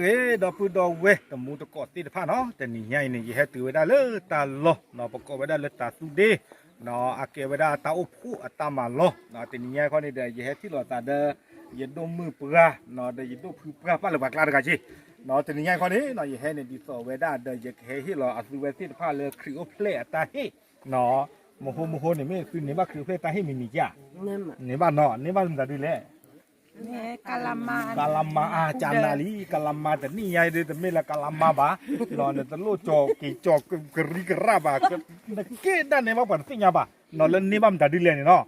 ဂ့ၤ ဒီပုၢ်ဒီဝဲၢ်တံၤသကိးသ့ၣ်တဖၣ်နီၤ, တနံၤညါအံၤန့ၣ် ယဟဲတုၤဝဲဒၣ်လၢတၢ်လီၢ်နီၤ, ပကိးဝဲဒၣ်လၢတၢ်သူဒ့ နီၤ, အကဲဝဲဒၣ်တၢ်အိၣ်ဖှိၣ်အတၢ်မၤလီၢ်. တနံၤညါခီန့ၣ်ဒီး ယဟဲထံၣ်လိာ်သးဒီး ယဒိၣ်မုၣ်ပှၢ်နီၤ, ဒီးယဒိၣ်ဖုပှၢ် ပာ်လၢပှၤကျါတဂၤက့ၤနီၤ. တနံၤညါခီန့ၣ်နီၤ ယဟဲန့ၣ်ဒ်သိးဝဲဒၣ်ဒီး ယကဟဲဟ့ၣ်လီၤအသုဝဲသ့ၣ်တဖၣ်လၢခရံာ်အိၣ်ဖျဲၣ်အတၢ်ဟ့ၣ်နီၤ. မဟိမဟိန့ၣ် မ့ၢ်သုန့ၢ်ဘၣ်ခရံာ်အိၣ်ဖျဲၣ်တၢ်ဟ့ၣ်မံၤမံၤဧါ. န့ၢ်ဘၣ်နီၤ, န့ၢ်ဘၣ်မတၤဒုလဲၣ်. ကလၤမၤအါကနၣ်လံ, ကလၤမၤတနံၣ်ညါအံၤဒုး တမ့ၢ်လၢကလၤမၤဘၣ်နီၤ, နတလိၣ်ကၠီၤက့ၤကၠီၤကရံကရၣ်ဘၣ်, နကဲဒၣ်န့ၢ်ဘၣ်ပှၤတသ့ၣ်ညါဘၣ်နီၤ, လၢန့ၢ်ဘၣ်မတၤဒုလဲၣ်န့ၣ်နီၤ.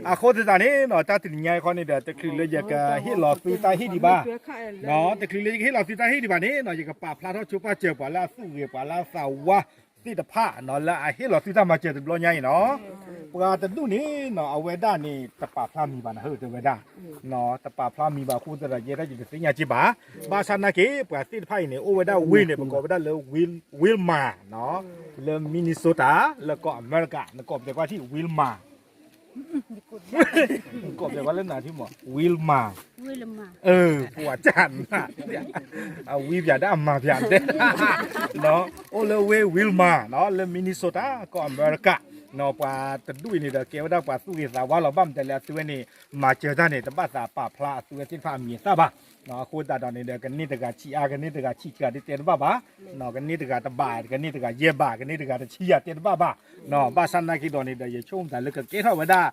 အဃိသတးန့ၣ်နီၤ တၢ်တနံၤညါအံၤခီန့ၣ်ဒီး တချုးလၢယကဟ့ၣ်လီၤသုတၢ်ဟ့ၣ်ဒံးဘၣ်နီၤ, တချုးလၢယကဟ့ၣ်လီၤသုတၢ်ဟ့ၣ်ဒံးဘၣ်န့ၣ်နီၤ, ယကပာ်ဖျါထီၣ်ဆိပာ်စၢၤပှၤလၢအသူၣ်ဂ့ၤ ပှၤလၢအသးဝါသ့ၣ်တဖၣ်နီၤ, လၢအဟ့ၣ်လီၤသုတၢ်မၤစၢၤတဘျီညါအံၤနီၤ. ပှၤတဒူၣ်န့ၣ်နီၤ အဝဲဒၣ်န့ၣ် တပာ်ဖျါမံၤဘၣ်နၤဧၢ တဲဝဲဒၣ်, တပာ်ဖျါမံၤဘၣ်အဃိသတးဒီး ယဲဒၣ်ယတသ့ၣ်ညါက့ၤဘၣ်. ဘၣ်ဆၣ်နာ်က့ ပှၤသ့ၣ်တဖၣ်အံၤန့ၣ် အိၣ်ဝဲဒၣ်ဝ့ၢ်န့ၣ် ပကိးဝဲဒၣ်လၢ Wilma နီၤ, လၢ Minnesota လၢကီၢ်အမဲရကၤ, နကိးပတဲကွၢ်ထံၣ် Wilma ကိးပတဲကွၢ်လၢနၤထံမး Wilma, ပှၤကနၣ်, အဝံပၠးဒၣ်အမၤပၠးဒဲး, အိၣ်လၢဝ့ၢ် Wilma နီၤ လၢ Minnesota ကီၢ်အမဲရကၤနီၤ. ပှၤတဒူၣ်အံၤန့ၣ်ဒီး ကဲဝဲဒၣ်ပှၤသူၣ်ဂ့ၤသးဝါလီၤ, ဘၣ်မတၤလဲၣ် အသုဝဲန့ၣ် မၤစၢၤတၢ်န့ၣ် တဘၣ်သးပာ်ဖျါအသုဝဲသ့ၣ်တဖၣ်အမံၤအသၣ်ဘၣ်နီၤ. အဃိသတးဒီးန့ၣ်ဒီး ကန့ၢ်တဂၤဆံးအါ, ကန့ၢ်တဂၤဆံးစှၤဒ်တဲတဘၣ်ဘၣ်နီၤ, ကန့ၢ်တဂၤတဘး, ကန့ၢ်တဂၤယဲၢ်ဘး, ကန့ၢ်တဂၤတဆံယၤတဲတဘၣ်ဘၣ်နီၤ. ဘၣ်ဆၣ်နာ်က့ဒီးန့ၣ်ဒီး ယဆိကမိၣ်သးလၢကကဲထီၣ်ဝဲဒၣ်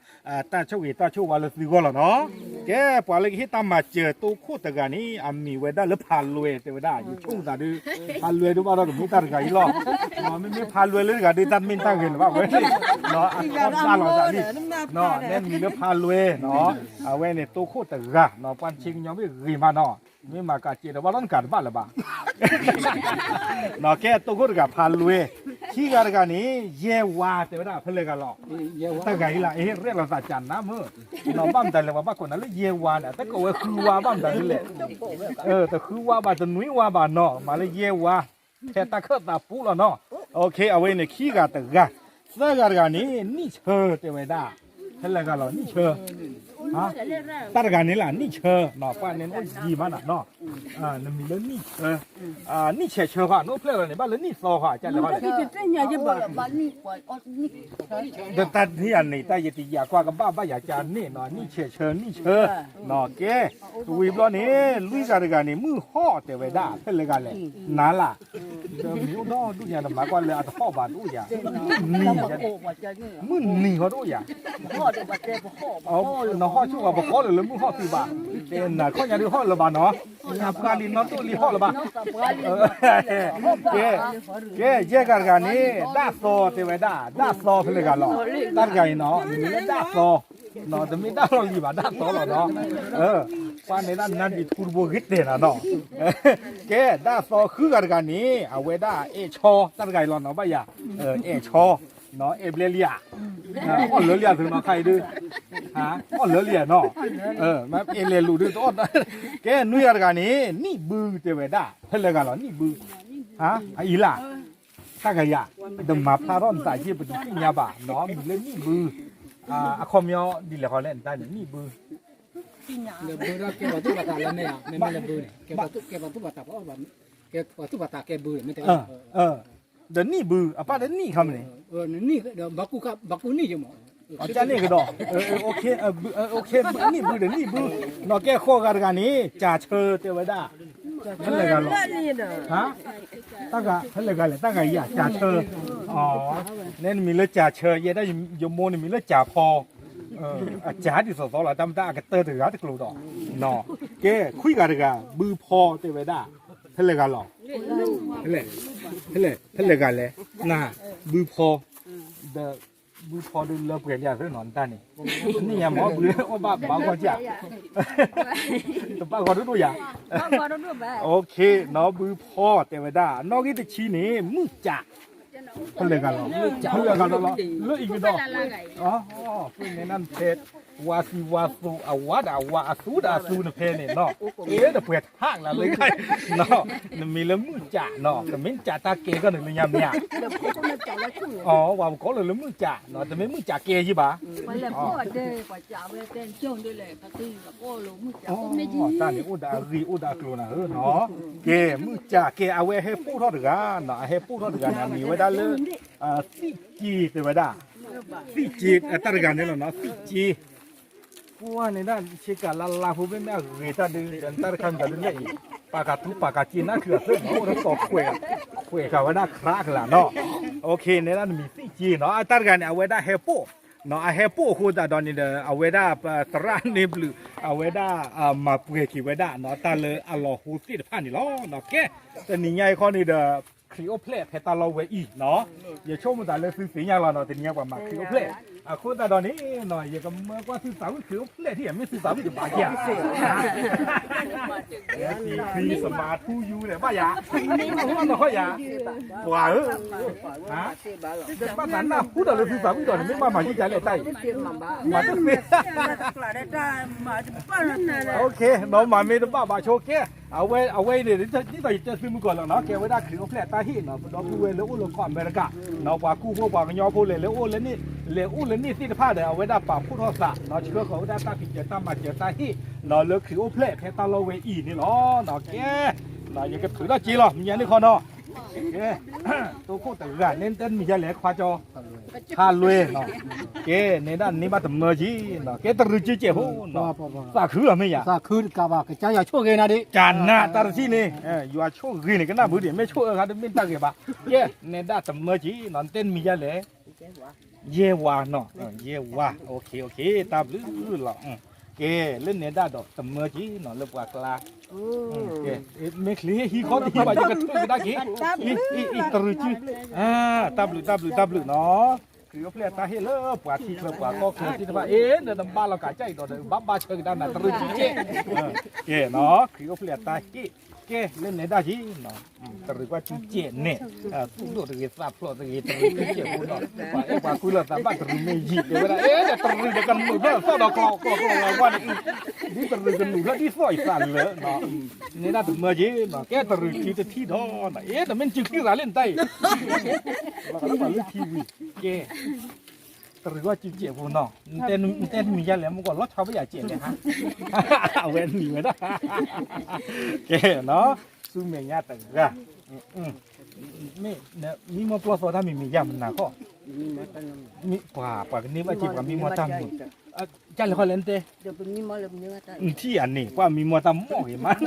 တၢ်ဆိၣ်ဂ့ၤတၢ်ဆိၣ်ဝါလၢသုဂီၢ်လီၤနီၤ. ကဲ ပှၤလၢကဟ့ၣ်တၢ်မၤစၢၤတိခိၣ်တဂၤန့ၣ် အမံၤဝဲဒၣ်လၢဖးလွဲတဲဝဲဒၣ်, ယဆိကမိၣ်သးဒုး ဖးလွဲဒုးဘၣ်ဒီးတမ့ၢ်တၢ်တဂၤအံၤလီၤ. မ့မ့ၢ်ဖးလွဲလၢတဂၤဒုး တၢ်တမ့ၢ်တၢ်ဂ့ၤလၢၤဘၣ်ဝဲ, အထီၣ်ဘၣ်လီၤသးလံ, နဲနမံၤလၢဖးလွဲနီၤ, အဝဲန့ၣ်တိခိၣ်တဂၤနီၤ, ပှၤတဆ့ကညီမ့ၢ်ဂ့ၤမးနီၤ, မ့ၢ်မၤကးစဲးဒီးဘၣ်ဒီးနကးတဘၣ်လၢၤဘၣ် နီၤ. ကဲ တိခိၣ်တဂၤဖးလွဲ, ခံဂၤတဂၤန့ၣ် ယဲၢ်ဝါတဲဝဲဒၣ် ဖဲလဲၣ်ဂၤလီၤ. တၢ်ဂၤအံၤလၢအဟ့ၣ်ရဲၣ်လီၤသးကနၣ်မုၢ်, နီၤ ဘၣ်မတၤလဲၣ် ပှၤဘၣ်ကိးနၤလၢယဲၢ်ဝါန့ၣ် တကိးဝဲဃုဝါဘၣ်မတၤဒ်လဲၣ်, တဃုဝါဘၣ် တနွံဝါဘၣ်နီၤ, မၤလၢယဲၢ်ဝါ, ထဲတၢ်ခၢၣ်သးပူၤလီၤနီၤ. အဝဲန့ၣ် ခံဂၤတဂၤ, သၢဂၤတဂၤန့ၣ် နံၣ်ဆၢတဲဝဲဒၣ်, ဖဲလဲၣ်ဂၤလီၤ နံၣ်ဆၢ တၢ်တဂၤန့ၣ်လၢ နံၣ်ဆၢနီၤ, ပှၤန့ၣ်အိၣ်ယံၤမးနၤနီၤ, နမံၤလၢနံၣ်ဆၢ, နံၣ်ဆဲးဆၢဃီ နအိၣ်ဖျဲၣ်လီၤန့ၣ် ဘၣ်လၢနံၣ်သီဃီ ကလဲၤဃီလဲၣ်, ဒီးတၢ်န့ၣ်ယၤန့ၣ် တၢ်ယတယာ်ကွၢ်ကဘၣ်ဘၣ်ယၤကန့ၣ်နီၤ, နံၣ်ဆဲးဆၢ နံၣ်ဆၢနီၤ, ကဲ, ဝံၤဘျီန့ၣ် လွံၢ်ဂၤတဂၤန့ၣ် မုၢ်ဟီၣ်တဲဝဲဒၣ် ဖဲလဲၣ်ဂၤလဲၣ်, နၤလၢ ဒီးမံၤအိၣ်ဒီဒူၣ်ညါ တမၤကွၢ်လၢအတဟီၣ်ဘၣ်တအိၣ်ယၤ, မုၢ်နံၤ, မုၢ်နံၤဃီတအိၣ်ယၤ, နဟီၣ်ဆူၣ်ဝဲပဃီလၢာ်လၢမုၢ်ဟီၣ်သုးဘၣ်, တဲနၤခီၣ်ညါဒုးဟီၣ်လၢၤဘၣ်နီၤ, နပှၤလံနီတအိၣ်လံဟီၣ်လၢၤဘၣ်, ကဲ, ကဲ ယဲၢ်ဂၤတဂၤန့ၣ် ဒၣ်သီတဲဝဲဒၣ်, ဒၣ်သီဖဲလဲၣ်ဂၤလီၤ, တၢ်တဂၤအံၤနီၤ မံၤလၢဒၣ်သီ တမ့ၢ်ဒၣ်လီၢ်လံၤဘၣ် ဒၣ်သီလီၤနီၤ, ပှၤန့ၣ်ဒၣ်နါဒံးထူတဘိဂ့ၤတဲာ်နၤနီၤ, ကဲ ဒၣ်သီဃုဂၤတဂၤန့ၣ် အဝဲဒၣ်အဲၣ်ဆီ တၢ်တဂၤအံၤလီၤနီၤ ဘၣ်ယၤ, အဲၣ်ဆီ, အဲၣ်ဘျဲလံဧါ, အီၣ်လၢလံဧါသုနီၤ ခါအံၤဒုး, အီၣ်လၢလံဧါနီၤ, အဲၣ်လဲၤလူၤဒုးတအီၣ်, ကဲ နွံဂၤတဂၤန့ၣ် နံၣ်ဘုတဲဝဲဒၣ် ဖဲလဲၣ်ဂၤလီၤ နံၣ်ဘု, အအံၤလၢ တၢ်ဂၤယၤ, တမၤဖျါထီၣ်နသးယ့ၢ်ပတသ့ၣ်ညါဘၣ်နီၤ, မံၤလၢနံၣ်ဘု, အခီပညီဒ်လဲၣ်ဃီလဲၣ်နတၢ်န့ၣ် နံၣ်ဘု, ဘုဒီးကဲပှၤသူၣ်ပှၤသးလၢမ့ၢ်ဧါ, မ့မ့ၢ်လၢဘုန့ၣ် ကဲပှၤသူၣ်ပှၤသး, ကဲပှၤသူၣ်ပှၤသးကဲဘုန့ၣ် မ့ၢ်တဲ ဒီးနံၣ်ဘု အပၢ်လၢနံၣ်ခါမ့ၢ်န့ၣ်, ဘၣ်ကူန့ၢ်ကဒီး, နံၣ်ဘုဒီးနံၣ်ဘု, နီၢ်ကဲဃိးဂၤတဂၤန့ၣ် ကၠၤဆၢတဲဝဲဒၣ်, ဖဲလဲၣ်ဂၤလီၤ, တၢ်ဂၤ ဖဲလဲၣ်ဂၤလဲၣ် တၢ်ဂၤယၤ ကၠၤဆၢ, နဲနမံၤလၢကၠၤဆၢ ယဲဒၣ်ယမိၢ်န့ၣ်မံၤလၢကၠၤဖီ, အကၠၤဒ်သိးသိးလီၤ တၢ်မတၢ်အကတၢၢ်တဂၤတကျိၤဒီး, ကဲ ခွံဂၤတဂၤ ဘုဖီတဲဝဲဒၣ်, ဖဲလဲၣ်ဂၤလီၤ, ဖဲလဲၣ်ဂၤလဲၣ်, ဘုဖီ, ဒီး ဘုဖီဒုးလၢပှဲၤလံဧါသ့နီၤ နတၢ်န့ၣ်, န့ၣ်ယၤမ့ၢ်ဘုအီၣ်ဘၣ်ဘၣ်ဂီၢ်ကၠၢ်, တဘၣ်ဂီၢ်ဒိၣ်ဒိၣ်ယၤ, နီၢ်ဘုဖီတဲဝဲဒၣ် နီၣ်ဂံၢ်တဆံန့ၣ် မုၢ်ကၠး, ဖဲလဲၣ်ဂၤလီၤ, ဖဲလဲၣ်ဂၤလီၤလီၤ, လၢအံၤကဒီး, ပှ့ၤန့ၣ်နဖဲ, ဝၤသံဝၤသူအဝၤဒီးအဝၤအသူဒီးအသူနဖဲန့ၣ်နီၤ, အ့ၣ်ဒီးပှဲၤထးလၢလၢ, နမံၤလၢမုၢ်ကၠးနီၤ, ကမ့ၢ်ကၠးတၢ်ကဲကီၢ်န့ၣ်လၢညါမ့ၢ်ဧါ, အဝၤပကိးလၢလၢမုၢ်ကၠးနီၤ, တမ့ၢ်မုၢ်ကၠးကဲယံၤဘၣ် တၢ်န့ၣ်အိၣ်ဒီးအဂ့ၤအိၣ်ဒီးအကျိၤနၤဧၢနီၤ, ကဲမုၢ်ကၠးကဲအဝဲဟဲပိၢ်ထီၣ်တဂၤနီၤ, အဟဲပိၢ်ထီၣ်တဂၤန့ၣ် အမံၤဝဲဒၣ်လၢ သံၣ်က့တဲဝဲဒၣ်, သံၣ်က့ တၢ်တဂၤန့ၣ်လီၤနီၤ, သံၣ်က့ ပှၤန့ၣ်ဒၣ်ဆ့ကၤလါလါဖိမ့ၢ်မ့ၢ်အဂ့ၤတၢ်ဒုး တၢ်တခါမံၤဒီးလၢအံၤ, ပာ်ကၤထူပာ်ကၤက့နၢ်ချုးအသၢနီၤ, အိၣ်ဒီးတီၤခွဲး, ခွဲးဃာ်ဝဲဒၣ်ခရါကလာ်နီၤ, အန့ၣ်ဒၣ်နမံၤသံၣ်က့နီၤ, အတၢ်တဂၤန့ၣ် အဝဲဒၣ်ဟဲပိၢ်နီၤ, အဟဲပိၢ်အဃိသတးဒီးန့ၣ်ဒီး အဝဲဒၣ်သရၣ်န့ၢ်ဘျုး, အဝဲဒၣ်မၤပှဲၤက့ၤဝဲဒၣ်နီၤ, တၢ်လၢအလီၤဟိသ့ၣ်တဖၣ်န့ၣ်လီၤ. ကဲ, တနံၤညါအံၤခီန့ၣ်ဒီး ခရံာ်အိၣ်ဖျဲၣ်ဖဲတၢ်လီၢ်ဝဲအံၤနီၤ, ယဆိကမိၣ်သးလၢသုသ့ၣ်ညါလီၤနီၤ, တနံၤညါပှၤမၤခရံာ်အိၣ်ဖျဲၣ်, အဃိသတးဒီးန့ၣ်နီၤ, ယကမၢကွၢ်သုသးဝံၣ်ခရံာ်အိၣ်ဖျဲၣ်ထံၣ် မ့ၢ်သုသးဝံၣ်တဘၣ်က့ၤဧါ ခရံာ်သမါထူယူၤလဲၣ် ဘၣ်ယၤ, ဘၣ်နီၢ်ခီယၤ, ပှၤဧၢ, ဘၣ်သးနၢ်ဟူဒီးလၢသုသးဝံၣ်ဒီးန့ၣ် မ့ၢ်ဘၣ်မၤယံာ်ကလဲၣ်တၢ်အံၤ, မၤတသ့, နီၤမၤမ့ၢ်တဘၣ်ဘၣ်ဆိကဲ, အဝဲအံၤန့ၣ် ဒ်သိးယတဲသုမုၢ်ကီၢ်လီၤနီၤ, ကဲဝဲဒၣ်ခရံာ်အိၣ်ဖျဲၣ်အတၢ်ဟ့ၣ်နီၤ, ပဒီပုၢ်ဝဲၢ်လၢအိၣ်လၢကီၢ်အမဲရကၤနီၤ, ပှၤကူၣ်ဖိပှၤကညီဖိလဲၣ်, လဲၤအိၣ်လၢန့ၣ်သ့ၣ်တဖၣ်ဒီး အဝဲဒၣ်ပာ်ဖှိၣ်ထီၣ်သးနီၤ, ဆှၢဃီၤဝဲဒၣ်တၢ်ဖံးစၢၤတၢ်မၤစၢၤတၢ်ဟ့ၣ်နီၤ, လၢခရံာ်အိၣ်ဖျဲၣ်ဖဲတၢ်လီၢ်ဝဲအံၤန့ၣ်လီၤ. ကဲ, ယကထုးထီၣ်က့လီၤ မ့ၢ်ညါန့ၣ်ခီနီၤ, ကဲ, တိခိၣ်တဂၤန့ၣ် တဲမံၤယါလဲၣ် ခွါကၠီ ဟါလွဲနီၤ, ကဲ, နဲဒၣ်န့ၢ်ဘၣ်တမၢက့ၤနီၤ, ကဲတရံးစုစဲးဖိနီၤ, သးခုလီၤမ့ၢ်ယၤ, သးခုတကးဘၣ် ကစၢ်ယွၤဆိၣ်ဂ့ၤနၤဒံး, ကနၣ်တၢ်တထံၣ်န့ၣ်, ယွၤဆိၣ်ဂ့ၤန့ၣ် ကနၣ်ဘုဒံး မ့ၢ်ဆိၣ်အၢခါတမ့ၢ်တၢ်ဂ့ၤဘၣ်, ကဲ, နဲဒၣ်တမၢက့ၤနီၤ, နတဲမံၤယါလဲၣ်, ယဲၢ်ဝါနီၤ, ယဲၢ်ဝါ, တၢ်ဘျုးလီၤ, ကဲ, လၢနဲဒၣ်ဒီးတမၢက့ၤနီၤ လၢပှၤကျါ မ့ၢ်ချ့ဟံၣ်ဃီတဟံၣ်ဘၣ် ယကထုးကဒါက့ၤ, တရံးစု, တၢ်ဘျုး တၢ်ဘျုး တၢ်ဘျုးနီၤ, ခရံာ်အိၣ်ဖျဲၣ်အတၢ်ဟ့ၣ်လၢပှၤထံချၢပှၤကီၢ်ချၢသ့ၣ်တဖၣ်, အ့ၣ် နတဘၣ်လီၤကးကၢ်အံၤဒီး ဘၣ်ဘၣ်ဆၢကဒါနၤ တရံးစုကဲ, ကဲနီၤ ခရံာ်အိၣ်ဖျဲၣ်အတၢ်ဟ့ၣ်, ကဲလၢနဲဒၣ်က့ၤနီၤ, တရံးကွၢ်စုကဲန့ၣ်, သူၣ်ဒိၣ်တဂ့ၤသးဖျိးတဂ့ၤ တရံးစုကဲဖိနီၤ, ပှၤအဲၣ်ပှၤကွံလီၤသးဘၣ်တရံးမ့ၢ်ယံာ် တဲဝဲဒၣ်, အ့ၣ် တရံးဒီးကနူးထီၣ်သီၣ်ဒီးကျီကျီကျီဝဲန့ၣ်, ဒ်တရံးကနူးထီၣ်ဒ်သီၣ်အံၤသးလၢာ်နီၤ, နဲဒၣ်တမၢက့ၤနီၤ, ကဲတရံးစုတထံၣ်ဒီးနီၤ, အ့ၣ် တမ့ၢ်နစုချံသးလၢနတၢ်အံၤ, လီၤကဒီးပှၤလၢထံဝံၤ, ကဲ တရံးကွၢ်စုကဲဖိနီၤ, နတဲတမံၤယါလဲၣ် မ့ၢ်ကီးလီၤဆီဘၣ်ယၤစဲးလဲၣ်ဟါ, အဝဲနံၤဝဲဒၣ်, ကဲနီၤ, ဆူမဲာ်ညါတဂၤ, မ့ၢ်, မံမီၢ်ပျီသီတၢ်မံၤမံၤယါမနၤခီ, ပှၤ, ပှၤကန့ၢ်ဘၣ်စ့ၢ်ပှၤမံမီၢ်တၢ်မုာ်, ကၢ်လဲၤခီလဲၣ်နတဲ, နထံၣ်ယၤန့ၣ် ပှၤမံမီၢ်တၢ်မီၢ်ဂ့ၤမး,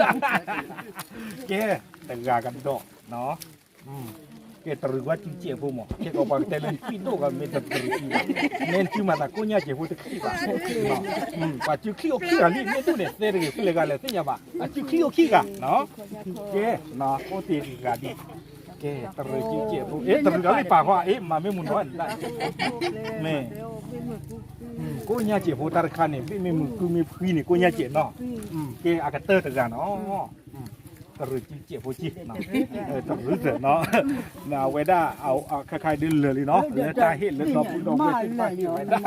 ကဲ, တဂၤကဒီးနီၤ ကဲတရံးကွၢ်စုစဲးဖိမး, ခဲကီးပှၤကတဲလၢနစုဒိၣ်ဂၤမ့ၢ်တတရံးစုဘၣ်, နဲနစုမၤသးကိးညါစဲးဖိတခံဘၣ်, ပှၤစုချံအိၣ်ခံဂၤလံ မ့ၢ်ဒိၣ်န့ၣ် သဲတဂ့ၤ ဖဲလဲၣ်ဂၤလဲၣ်သ့ၣ်ညါဘၣ်, အစုချံအိၣ်ခံဂၤ, ကဲ, အိၣ်တ့ၢ်တဂၤဒံး, ကဲတရံးစုစဲးဖိ, တရံးဂၤလံပာ်ဃီ, အ့ၣ် မၤမ့ၢ်မုာ်နီၤ, မ့ၢ် ကိးညါစဲးဖိတၢ်တခါန့ၣ် ဘ့ၣ်မ့ၢ်မုာ်ကုမ့ၢ်ဖှံန့ၣ် ကိးညါစဲးနီၤ, ကဲအကတၢၢ်တဂၤနီၤ တရံးစုစဲးဖိကံ, တရံးစဲးနီၤ, အဝဲဒၣ်, ခါခါဒ်လၢာ်လံနီၤ လၢတၢ်ဟ့ၣ်လၢဒီပုၢ်ဒီဝဲၢ်သ့ၣ်တဖၣ်ဟ့ၣ်ဝဲဒၣ်,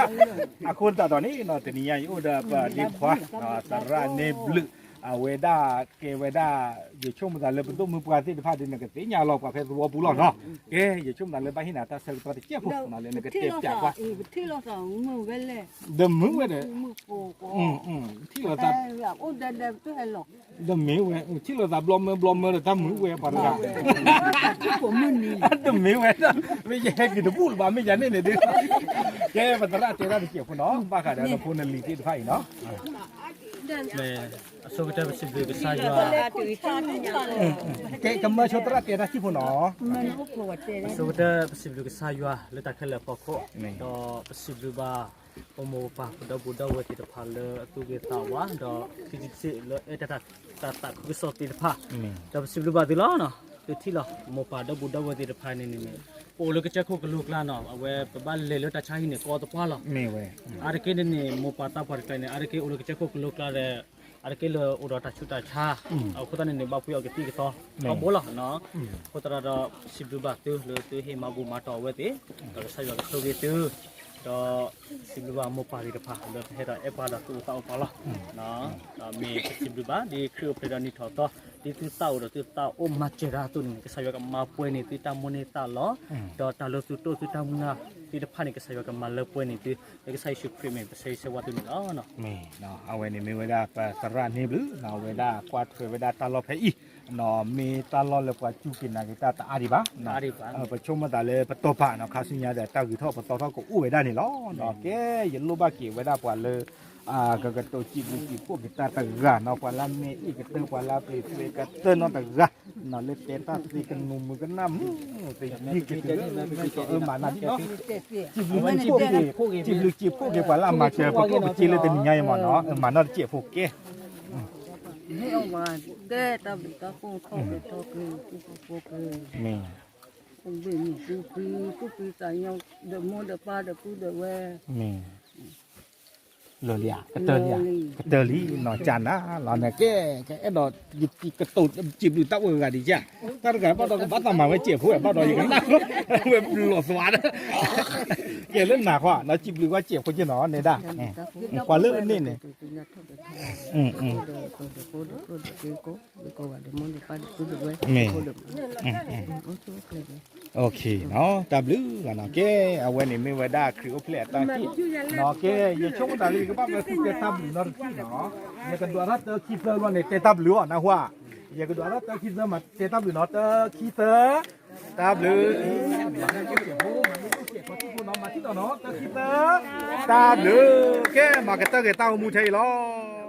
အဃိသတးဒီးန့ၣ်နီၤ တနံၤညါအံၤအိၣ်ဒီးပဒ့ခွါ, သရၣ်န့ၢ်ဘျုး, အဝဲဒၣ်ကဲဝဲဒၣ်, ယဆိကမိၣ်သးလၢပဒိၣ်မုၢ်ပှၢ်သ့ၣ်တဖၣ်ဒ်န့ၣ် ကသ့ၣ်ညါလီၤပှၤဖဲသဝီပူၤလီၤနီၤ, ကဲ, ယဆိကမိၣ်သးလၢဘၣ်ဟ့ၣ်နၤတၢ်ဆၢကတီၢ်တစဲးဖိနီၤ လၢနကတဲပၠးကွၢ်, ဒီးမုာ်ဝဲဒီး ထံၣ်လိာ်သး, ဒီးမ့ၢ်ဝဲ, ထံၣ်လိာ်သးဘျီမၢဘျီမၢဒီးတၢ်မုာ်ဝဲပှၤတဂၤ, တမ့ၢ်ဝဲ, မ့ၢ်ယဟဲက့ၤတဘူၣ်လၢၤဘၣ် မ့ၢ်ယၤန့ၣ်န့ၣ်ဒုး, ကဲပသရၣ်တဲတၢ်တစဲးဖိနီၤ ဘၣ်ဃးဒီးနဖိနလံၤသ့ၣ်တဖၣ်အံၤနီၤ, အဆိကတၢၢ်ပစံးဘျုးကစၢ်ယွၤ, ကဲကမၢဆိသရၣ်တဲတၢ်စံးဖိနီၤ, အဆိကတၢၢ်ပစံးဘျုးကစၢ်ယွၤလၢတၢ်ခဲလၢာ်အဖီခိၣ်, ဒီးပစံးဘျုးဘၣ် ပမိၢ်ပပၢ်ပဒီပုၢ်ဒီဝဲၢ်သ့ၣ်တဖၣ်လၢအသူၣ်ဂ့ၤသးဝါ ဒီးခံထံသ့ၣ်လၢအဲၣ်တၢ်သးခုကစီၣ်သ့ၣ်တဖၣ်, ဒီးပစံးဘျုးဘၣ်သုလီၤ, သုထံၣ်လီၤ မိၢ်ပၢ်ဒီပုၢ်ဒီဝဲၢ်သ့ၣ်တဖၣ်န့ၣ်န့ၣ်, ပအိၣ်လၢကစၢၢ်ခိၣ်ကလိကျါနီၤ အဝဲပဘၣ်လဲၤလၢတၢ်ဆါဟံၣ်န့ၣ် ကီတပှၢ်လီၤ, အါတက့ၢ်န့ၣ်န့ၣ် မိၢ်ပၢ်သးပှၢ်တကျါန့ၣ် အါတက့ၢ်အိၣ်လၢကစၢၢ်ခိၣ်ကလိကျါဒီး အတက့ၢ်လၢအိၣ်ဒီးတၢ်ဆူးတၢ်ဆါ, အဃိသတးန့ၣ်န့ၣ် ဘၣ်ပှ့ၤအီၤကသံၣ်ကသီထီဘိလီၤ. အဃိသတးဒီး စံးဘျုးဘၣ်သုလၢသုဟ့ၣ်မၤဘူၣ်မၤတီၢ်အဝဲသ့ၣ်, ဒီးကစၢ်ယွၤကဆိၣ်ဂ့ၤသု, ဒီးစံးဘျုးဘၣ်မိၢ်ပၢ်သ့ၣ်တဖၣ်လၢပဟဲဒီးအဲၣ်ပှၤဒီးသူၣ်အိၣ်သးအိၣ်ပှၤလီၤ. ဒီးမ့ၢ်ပစံးဘျုးဘၣ် ဒ်ခရံာ်အိၣ်ဖျဲၣ်ဒီးနံၣ်ထီၣ်သီ, ဒ်သုသးအိၣ်ဒီးသုသးအိၣ်မၤစၢၤတၢ်အသိးန့ၣ်န့ၣ် ကစၢ်ယွၤကမၤပှဲၤန့ၢ်သုတၢ်မိၣ်န့ၢ်သးလီၤ. ဒီးတၢ်လၢသုတိၢ်သုတၢ်မုၢ်လၢ်သ့ၣ်တဖၣ်န့ၣ် ကစၢ်ယွၤကမၤလၢပှဲၤန့ၢ်သု, လၢကစၢ်ယ့ၣ်ၡူးခရံာ်မ့ၢ်ပဆၢဂ့ၤဆၢဝါသုန့ၣ်လီၤ. မ့ၢ်အဝဲန့ၣ်မ့ၢ်ဝဲဒၣ်ပသရၣ်န့ၣ်ဘျုး, အဝဲဒၣ်ကွၢ်ထွဲဝဲဒၣ်တၢ်လီၢ်ဖဲအံၤ, မ့ၢ်တၢ်လီၢ်လၢပှၤစူၢ်က့ၤနာ်က့ၤတၢ်တအါဒံးဘၣ်, ပဆိကမိၣ်သးလၢပတီၢ်ပာ်နီၤ ခါဆူညါဒီးတၢ်ဂုၤထီၣ်ပသီထီၣ်ကအိၣ်ဝဲဒၣ်န့ၣ်လီၤ. ကဲ ယလိၣ်ဘၣ်က့ၤဝဲဒၣ်ပှၤလၢ ကကတိၤစံးဘျုးစံးဖှိၣ်က့ၤတၢ်တဂၤနီၤ, ပှၤလၢမ့ၢ်အ့ၣ်ကတၢၢ် ပှၤလၢပျ့ၤသွဲကတၢၢ်နီတဂၤ, လၢတဲတၢ်သ့ကနူၤမုၢ်ကနၣ်မုၢ်, သယုၢ်က့ၤတဂၤ, အမၤနီၤဒ်နီၤ, စံးဘျုးစံးဖှိၣ်က့ၤ, စံးဘျုးစံးဖှိၣ်က့ၤပှၤလၢအမၤစၢၤ ပကအိၣ်ပစ့လၢတနံၤညါအံၤမ့ၢ်နီၤ, မၤနီတစဲးဖိကဲ မ့ၢ်, မ့ၢ်, လၢာ်လံဧါ, ကတၢၢ်လံဧါ, ကတၢၢ်လံနီၤ, ကနၤလီၤန့ၣ် ကဲ, ကအဲၣ်ဒိး ကတိၤစံးဘျုးတၢ်အိၣ်ဂၤဒံးဧါ, တၢ်တဂၤဘၣ်ဒီးကဘၣ်သးမၤဝဲစဲးဖိ ဘၣ်ဒီးယကနၣ်, ဝဲဘျီၣ်သွါဒီး, ကဲလၢနၤဃီ ဒီးစံးဘျုးဝဲစဲးဖိက့နီၤ နဲဒၣ်, ပှၤလၢအန့ၣ်န့ၣ် မ့ၢ်, တၢ်ဘျုးဂၤနီၤ, ကဲအဝဲန့ၣ်မ့ၢ်ဝဲဒၣ်ခရံာ်အိၣ်ဖျဲၣ်အတၢ်ဟ့ၣ်နီၤ, ကဲ, ယဆိကမိၣ်သးလၢယကဘၣ်ဝဲသုတဲတၢ်ဘျုးနီတထံၣ်နီၤ, ယကဒွးထီၣ်တၢခံသၢလီၤန့ၣ် တဲတၢ်ဘျုးအီၤနၢ်ဟူဧါ, ယကဒွးထီၣ်တၢခံသၢမး တဲတၢ်ဘျုးနီၤ, တၢခံသၢ, တၢ်ဘျုး, မၤထံၣ်နီၤ တၢခံသၢ, တၢ်ဘျုး, ကဲ မၤကတၢၢ်က့ၤတၢ်အိၣ်မူထဲအံၤလီၤ.